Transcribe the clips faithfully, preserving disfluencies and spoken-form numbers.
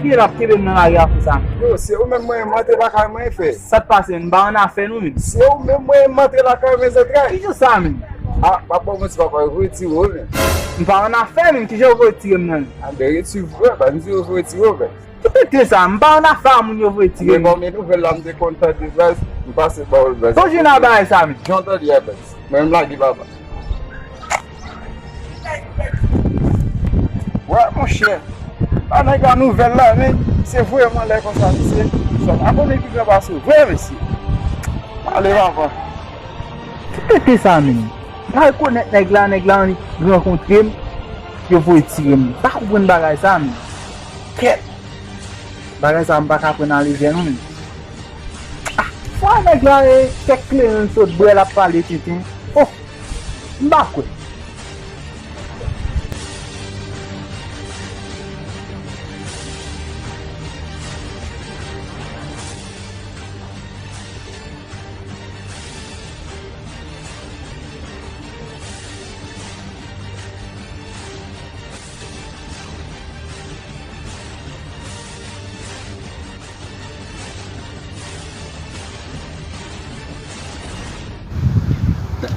Kijan w ap kenbe m nan lari a konsa? Yo, se ou menm mwen, m antre lakay mwen, frè. Sa t pase, m pa annafè nou menm. Se ou menm mwen, m antre lakay mwen, zantray. Kijan sa menm? Ah, papa, mwen di papa, yo retire w menm. M pa annafè menm, kijan yo retire m nan? Ah, ben, retire w, pa m di yo retire w, frè. Ki tenten sa, m pa annafè a moun yo retire m. Men bon, men nouvèl la, m te konn tande baz, m pase ba w l baz. Sonje nan bagay sa menm. Jan w tande a baz. Mwen menm lage papa. Wè, monchè. Pa nèg la nouvèl la, men se vrèman lè konsa, misye. Sa pa konnen ki fè pase vre, mesye. Ale, papa. Ki tenten sa, men? M pa rekonèt nèg la, nèg la rankontre m, yo voye tire m. M pa konprann bagay sa, men. Kèt! Bagay sa, m pa ka pran nan lejè, non, men. Ah, fwa nèg la, e kèk kleren l sot bwè, l ap pale tenten. Oh! M pa kwè.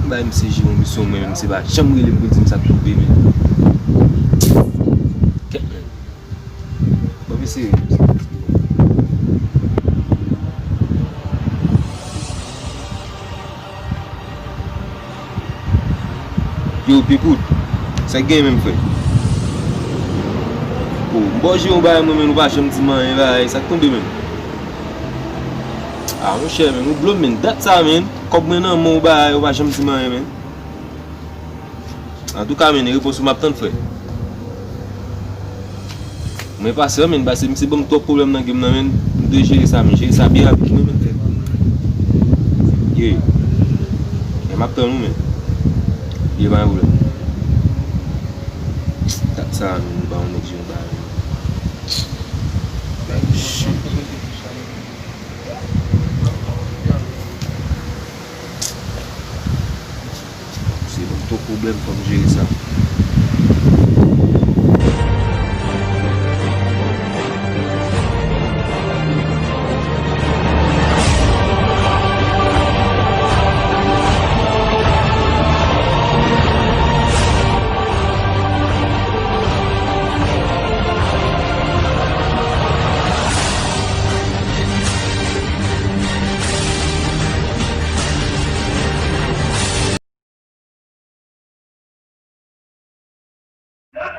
Bay misye jere yon misyon, mwen menm, misye pa janm rele m pou di m sa k tonbe, men. Kèt, men. Ban misye rele m sa. Yo, Pipout, sa k gen menm, frè? O, m ba w jere yon bagay, mwen, men ou pa janm di m anyen, bagay, sa k tonbe menm? A, monchè, men, ou blo m, men, dat sa, men, kòb mwen nan men w, bagay, ou pa janm di m anyen, men. Antouka, men, repons ou m ap tann, frè. Mwen pase, men, pase misye ban m twòp pwoblèm nan game nan, men. M dwe jere sa, men. Jere sa byen rapid, men, men, frè. Yeah. Men m ap tann ou, men. Yeah, pa gen pwoblèm. Dat sa, men, m ba yon nèg jere yon bagay. Shit. Se bon, twòp pwoblèm, fò m jere sa.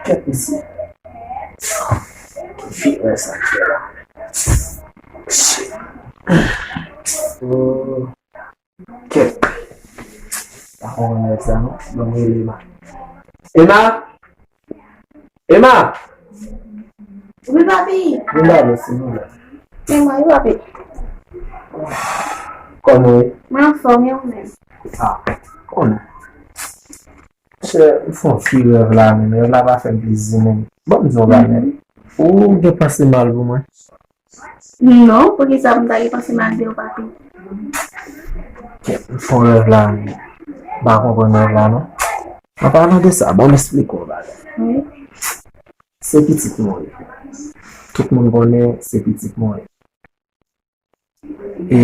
Kèt mesye. Ki fè sa k fè la? Shit. Oh. Kèt. Pa konprann nèg sa non. Ban m rele Emma. Emma! Emma! Wi, papi. Vin ba mwen, silvouplè. Se mwen, wi, papi. Kòman w ye? Mwen anfòm, e ou menm? Ah, konnen. Chè, m fè yon ti rèv la, menm. Rèv la pa fè m plezi, menm. Ban m di w yon bagay. Ou gen panse mal pou mwen? Non, poukisa pou m ta gen panse mal de ou, papi? Kèt, m fè yon rèv la, m pa konprann rèv la, non. An palan de sa, ban m esplike w yon bagay. Wi. Se pitit mwen w ye. Tout moun konnen se pitit mwen w ye. E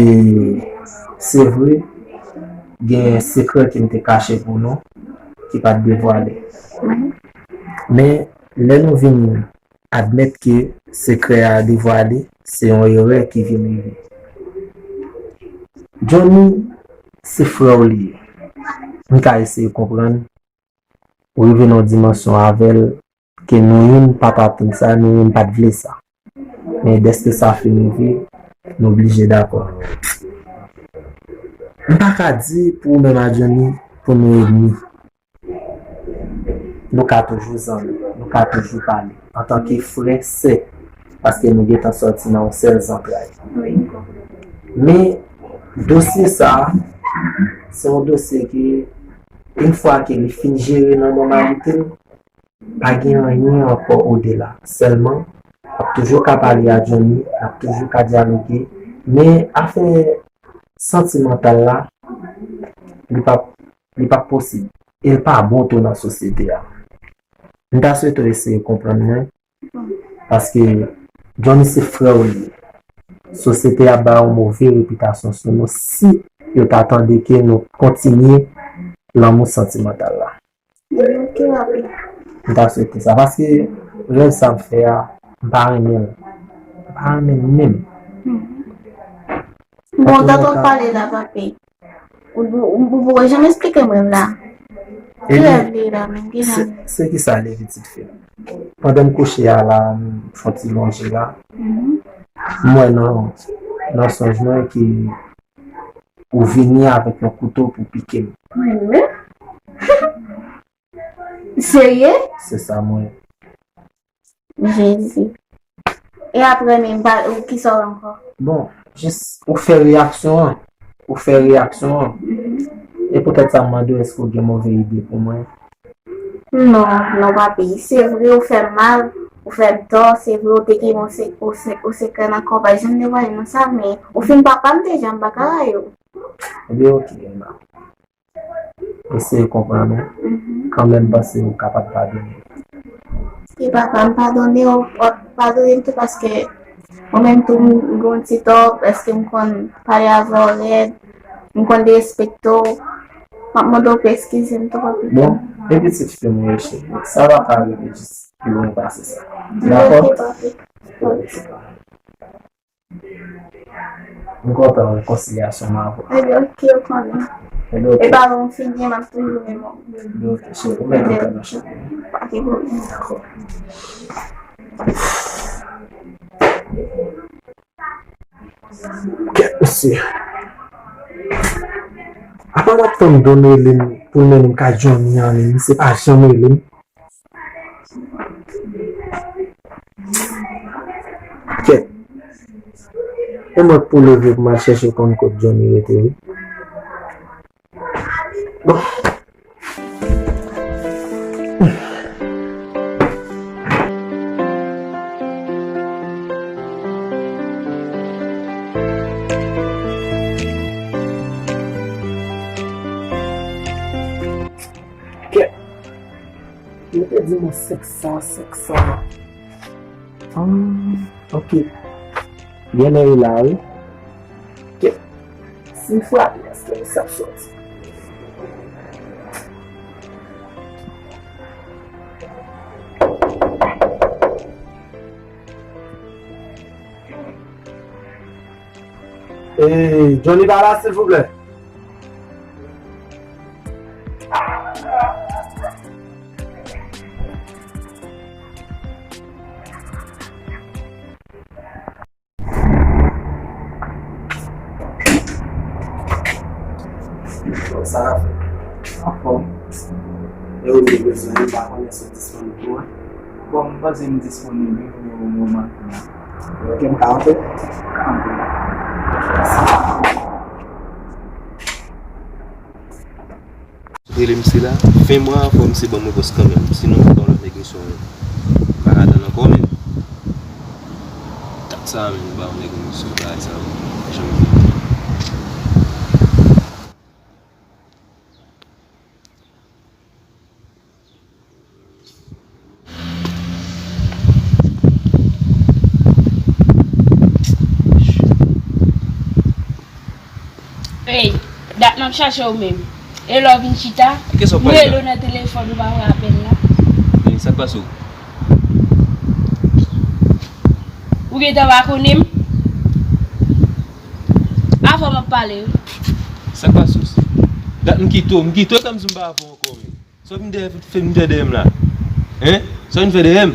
se vre, gen sekrè ke m te kache pou nou, ki pa t devwale. Men, lè nou vin admèt ke sekrè a devwale, se yon erè ki vin rive. Johnny, se frè w li ye. M ka eseye konprann, ou rive nan yon dimansyon avè l, ke nou youn pa t atann sa, nou youn pa t vle sa. Men dèske sa fin rive, nou blije dakò. M pa ka di pou ou menm a Johnny, pou nou ènmi. Nou ka toujou zanmi, nou ka toujou pale, antanke frè, sè, paske nou gentan sòti nan yon sèl zantray. Wi. Men, dosye sa a, se yon dosye ke, yon fwa ke li fin jere nan nòmalite l, pa gen anyen ankò odela. Sèlman, n ap toujou ka pale a Johnny, n ap toujou ka dyaloge, men afè santimantal la, li p ap, li p ap posib. E l pa bon tou nan sosyete a. M ta swete w eseye konprann mwen, paske Johnny se frè w li ye. Sosyete a ba yon move repitasyon sou nou si yo ta tande ke nou kontinye lanmou santimantal la. Ebyen, ok, papi. M ta swete sa. Paske rèv sa m fè a, m pa renmen l. M pa renmen l menm. Bon, tanto w pale la, papi. Ou, ou, ou poko janm esplike m rèv la. Ki rèv li ye la menm? Ki jan? Se, se ki sa li ye, pitit fi m? Pandan m kouche a la, m fè yon ti lonje la. M wè nan, nan sonj mwen ke ou vini avèk yon kouto pou pike m. Mwen menm? Serye? Se sa mwen. Jezi. E apre menm, pa, ou ki sa w ankò? Bon, jis ou fè reyaksyon an. Ou fè reyaksyon an. E poutèt sa m mande w, èske w gen move ide pou mwen? Non, non, papi. Se vre ou fè m mal, ou fè m tò, se vre ou te gen yon se-, yon se-, yon sekrè nan kò w, pa janm devwale nou sa, men ou fin papa m deja, m pa ka rayi w. Ebyen, ok, Emma. Eseye konprann ou. Kanmenm panse ou kapab padone. E papa, m padone w, w ap padone m tou paske mwen menm tou m gen yon ti tò, èske m konn pale avè w rèd, m konn derespekte w. M ap mande w pou eskize m tou, papi. Bon, e pitit fi m wi, cheri. Sa pa ka rive jis pi lwen pase sa. Dakò? Ok, papi. M kontan rekonsilyasyon m avè w. Ebyen, ok, ou konnen. Ebyen, ok. E pa bon, m fin gen, m ap toujou renmen w. Ebyen, ok, cheri, ou mèt kontan nan cheri. Pa gen pwoblèm. Dakò. Kèt, mesye. Apa m ap tann Don rele m pou l mennen m kay Johnny an, men misye pa janm rele m. Kèt. E mwen k pou leve pou m al chèche konn kot Johnny rete, wi. Bon. Kèt. Yo te di mwen senk san, senk san. Ah, ok. Genlè e la, wi. Ok. Si m frape, èske misye ap sòti? Ey, Johnny pa la, silvouplè? Sa k ap fèt? Anfòm. E ou te bezwen m, m pa konnen si w disponib pou mwen. Bon, m panse m disponib wi pou moman. Ok, m ka antre? Ou ka antre. Rele misye la, fen mwa an, fò misye ban m repons kanmenm. Sinon, m ba w lòt nèg misyon an. M pa ka tann ankò, menm. Dat sa, menm, m ba w nèg misyon, bagay sa, menm. Janm vini. Ey, dat m ap chache w menm. E lè w vin chita, m rele w nan telefòn, ou pa pran apèl la. Men sa k pase w? Ou gentan pa konnen m? Avè w m ap pale wi. Sa k pase w? Dat m kite w, m kite w, sa m di m pa avè w ankò menm. Sa w vin dèyè, fè, vin dèyè m la? Hein? Sa w vin fè dèyè m?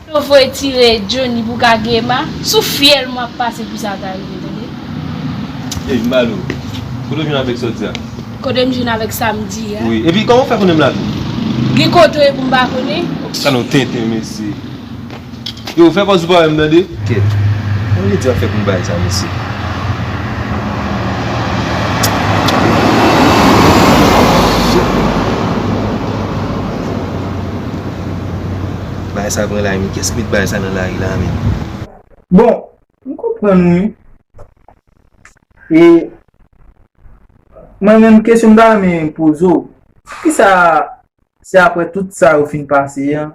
Yo voye tire Johnny pou ka gen Emma. Sou fyèl mwen ap pase pou sa ta rive, tande? Ey, m pale w. Kote w jwenn avèk sa w di a? Kote m jwenn avèk sa m di a? Wi. Epi kòman w fè konnen m la tou? Gen kote w ye pou m pa konnen? Sa nan tenten, mesye. Yo, fè kòmsi w pa wè m, tande? Kèt. Mwen te di w ap fè konn bagay sa, mesye. Bagay sa pran lari, men kiyès ki met bagay sa nan lari la, men? Bon, m konprann wi. E mwen menm, kesyon m ta renmen poze w, poukisa se apre tout sa yo fin pase a,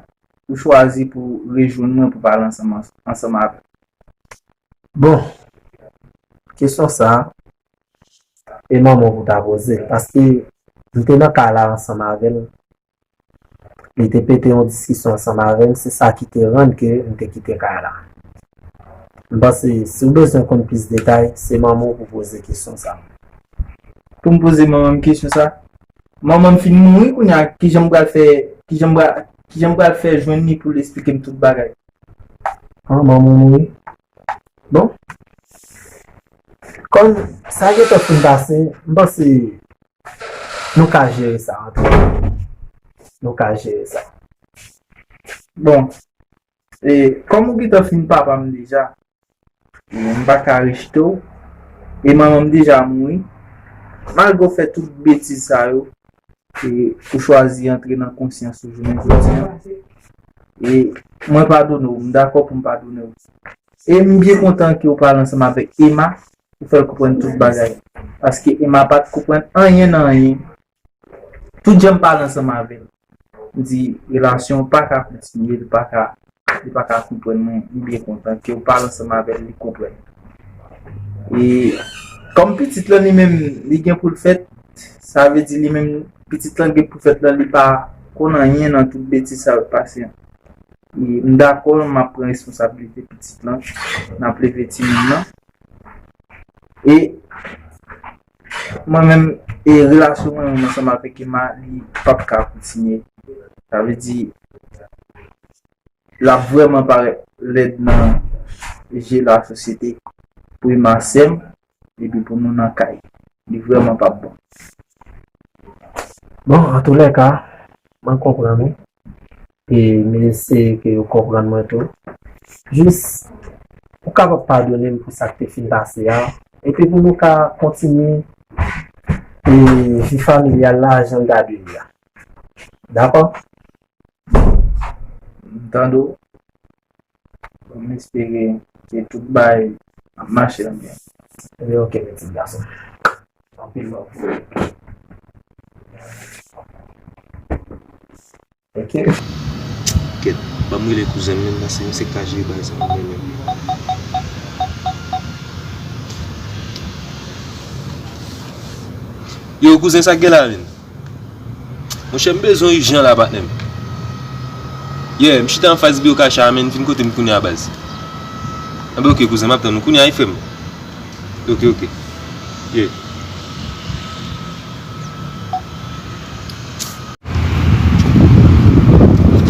ou chwazi pou rejwenn mwen pou pale ansanm, ansanm avè m? Bon, kesyon sa a, e manman w pou ta poze l, paske m te nan kay la ansanm avè l. Li te pete yon diskisyon ansanm avè m, se sa ki te rann ke m te kite kay la. M panse, si w bezwen konn plis detay, se manman w pou poze kesyon sa a. Pou m poze manman m kesyon sa a? Manman m fin mouri kounye a, kijan m pral fè, kijan m pral, kijan m pral fè jwenn li pou l esplike m tout bagay? Ah, manman w mouri? Bon. Kòm sa gentan fin pase, m panse nou ka jere sa antre nou. Nou ka jere sa. Bon, e, kòm ou gentan fin papa m deja, m pa ka rejte w, e manman m deja mouri, malgre w fè tout betiz sa yo, e ou chwazi antre nan konsyans ou jounen jodi a. E mwen padone w, m dakò pou m padone w. E m byen kontan ke w pale ansanm avèk Emma, ou fè l konprann tout bagay. Paske Emma pa t konprann anyen nan anyen. Tout jan m pale ansanm avè l, m di, relasyon an pa ka kontinye, li pa ka, li pa ka konprann mwen. M byen kontan ke w pale ansanm avè l, li konprann. E kòm pitit lan li menm, li gen pou l fèt, sa vle di li menm, pitit lan gen pou fèt lan, li pa konn anyen nan tout betiz sa yo k pase an. E m dakò, m ap pran responsablite pitit lan, n ap leve timoun nan. E mwen menm, e relasyon mwen menm ansanm avèk Emma, li p ap ka kontinye. Sa vle di, l ap vrèman parèt lèd nan je lasosyete pou Emma sè m, epi pou nou nan kay. Li vrèman p ap bon. Bon, antoulèka, mwen konprann ou. E m eseye ke yo konprann mwen tou. Jis, ou kapab padone m pou sa k te fin pase a. Epi pou nou ka kontinye, e, vi familyal la, jan l ta dwe ye a. Dakò? M tande w. M espere ke tout bagay ap mache nan byen. Ebyen, ok, men ti gason. Anpil love. Ok. Kèt, ban m rele kouzen m, men, paske misye ka jere bagay sa pou mwen menm. Yo, kouzen, sa k gen la, men? Monchè, m bezwen w ijan la, patnè m. Yeah, m chita anfas biwo kach la, men, vin kote m kounye a, baz. Anben, ok, kouzen, m ap tann ou kounye a, wi, frè m. Ok, ok. Yeah.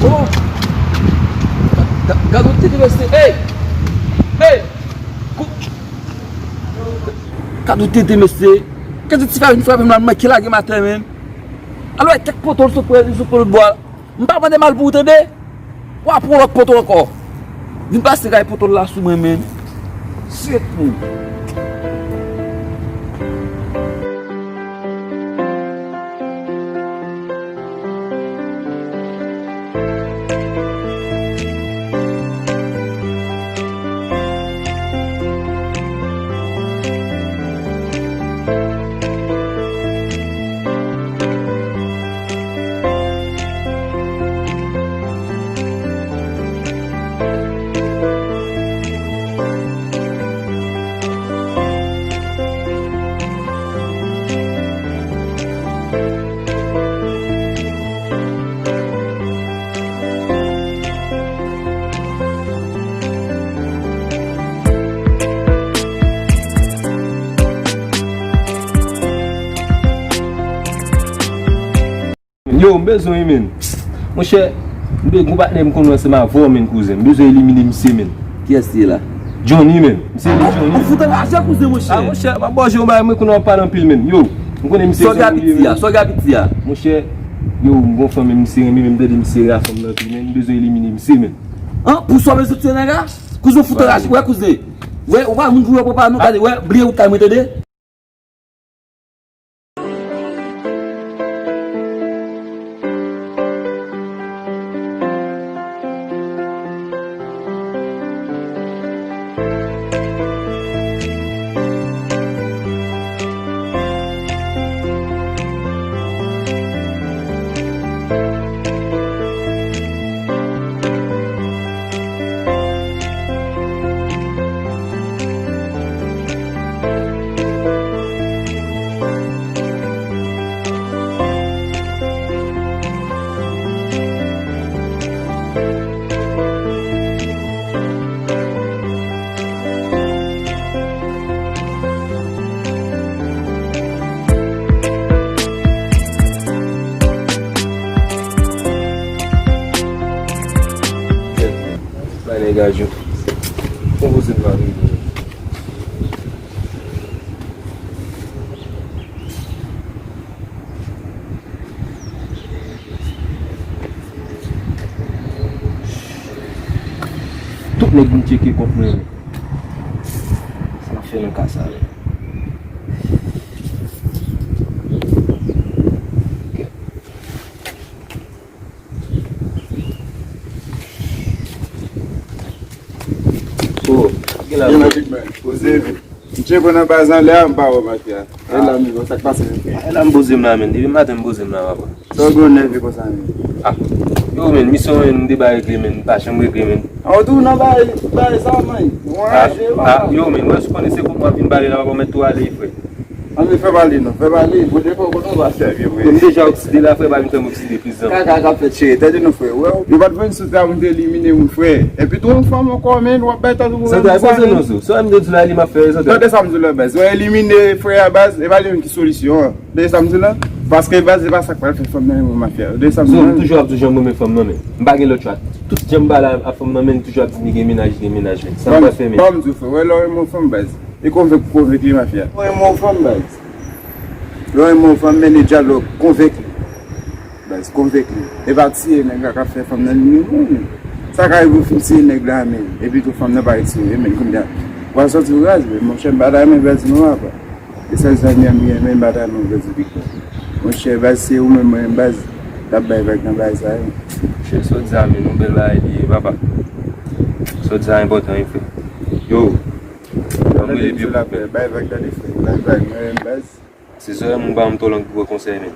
Oh! Ga-, ga-, gade yon tete, mesye. Hey! Hey! Kou-, gade yon tete, mesye. Gade ti frè vin frape m la, manke lage m atè, menm. Alò, kèk poto l sot pran, li sot pran lòt bò a. M pa mande mal pou ou, tande. W a pran lòt poto ankò. Vin pase kay poto la sou mwen, menm. Sirèt moun. Yo, m bezwen w, men. Monchè, m bezwen gon patnè m konnen ansanm avè w, men, kouzen. M bezwen elimine misye, men. Kiyès li ye la? Johnny, men. Misye rele Johnny. Ou fout anraje, kouzen, monchè. Ah, monchè, m ap ba w je yon bagay, mwen konnen w ap pale anpil, men. Yo, m konnen misye se yon moun li ye, men. Sa w gen a piti a? Sa w gen a piti a? Monchè, yo, m gon fanmi, misye renmen m, m tande misye renmen fanm nan anpil, men. M bezwen elimine misye, men. An, pou sa w bezwen soti nan ga? Kouzen, ou fout anraje. Wè, kouzen. Wè, ou pa moun pou yo pran pa nou, gade, wè, bliye wout kay mwen, tande? Degaj yo. Konpoze m la, wi. Tout nèg vin tcheke kont mwen. Sa m ap fè nan ka sa menm? Oh, gen la. Gen la, big man. Poze. M tcheke nan baz anlè a, m pa wè mafya. E la, amigo, sa k pase, men frè? E la, m poze m la, men. Depi maten, m poze m la, papa. Sa w gen w nève konsa, men? Ah. Yo, men, misyon, men, m te ba regle, men. M pa janm regle, men. A, w tou nan bay, bay sa, men. Ou anraje, papa. Ah, yo, men, mwen, si w konnen se kont mwen vin pale la, papa, mèt tou ale, frè. Ann fè pale non, fè pale, bon, defwa w konn ou pa sèvi, wi. M deja okside la, frè, pa vin fè m okside plis ankò. Kaka k ap fèt, cheri, tande non, frè, wè, yo pa t vle n sou tè a pou n te elimine moun, frè. Epi tou, yon fanm ankò, men, w ap bay tèt ou pwoblèm. Zantray, poze non sou. Sa m te di la, li m ap fè, Zantray. Tande sa m di w la, baz. Ou elimine frè a, baz, e pa li menm ki solisyon an. Tande sa m di w la? Paske, baz, se pa sa k pral fè fanm nan renmen w, mafya. Tande sa m di w la? Zo, m toujou ap di w jan m renmen fanm nan, men. M pa gen lòt chwa. Tout jan m pale a fanm nan, men, li toujou ap di m li gen mennaj, li gen mennaj, men. Sa m pral fè, men. Ban m di w, frè, wè, lè w renmen yon fanm, baz. E konvenk, konvenk li, mafya. Lè w renmen yon fanm, baz. Lè w renmen yon fanm, mennen dyalòg, konvenk li. Baz, konvenk li. E pa tiye nèg la k ap fè fanm nan li menm, non, men. Sa ka rive w fin tiye nèg la, men. Epi tou fanm nan pa retire, men, kounye a. W a sòti w raze, men, monchè, m pa ta renmen pèdi non, papa. E sèl zanmi an m gen, men, m pa ta renmen pèdi big man. Monchè, baz, se ou menm, mwen, baz, t ap bay vag nan bagay sa yo. Monchè, sa w di a, men, yon bèl bagay li ye, papa. Sa w di a enpòtan, wi, frè. Yo, Ban m rele pye pou frè. Bay vag, tande, frè. Bay vag, mwen menm, baz. Se sèl moun pa m twò long pou pran konsèy, men.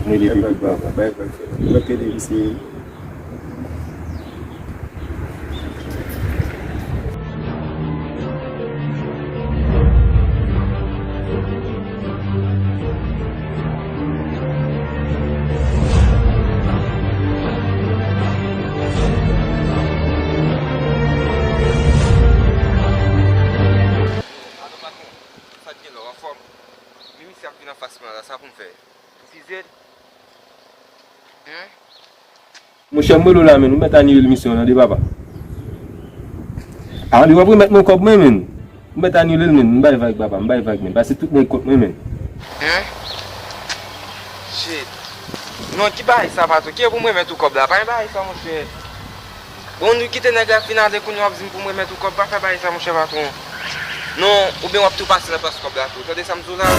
M rele pye pou papa. Bay vag, frè. Lòt kote misye ye. Alo, patwon, sa k gen la, w anfòm? Men misye ap vin anfas mwen la, sa pou m fè? Pou fize l? Hen? Monchè, m rele w la, men, ou mèt anile l misyon an, tande, papa. A, li w ap remèt mwen kòb mwen, men. M mèt anile l, men. M bay vag, papa, m bay vag, men. Pase tout nèg kont mwen, men. Hen? Shit. Non, ki bagay sa, patwon? Ki pou m remèt ou kòb la? Pa gen bagay sa, monchè. Bon, nou kite nèg la fin ale, kounye a w ap di m pou m remèt ou kòb. Pa fè bagay sa, monchè patwon. Non, oubyen w ap tou pase nan plas kòb la tou. Tande sa m di w la?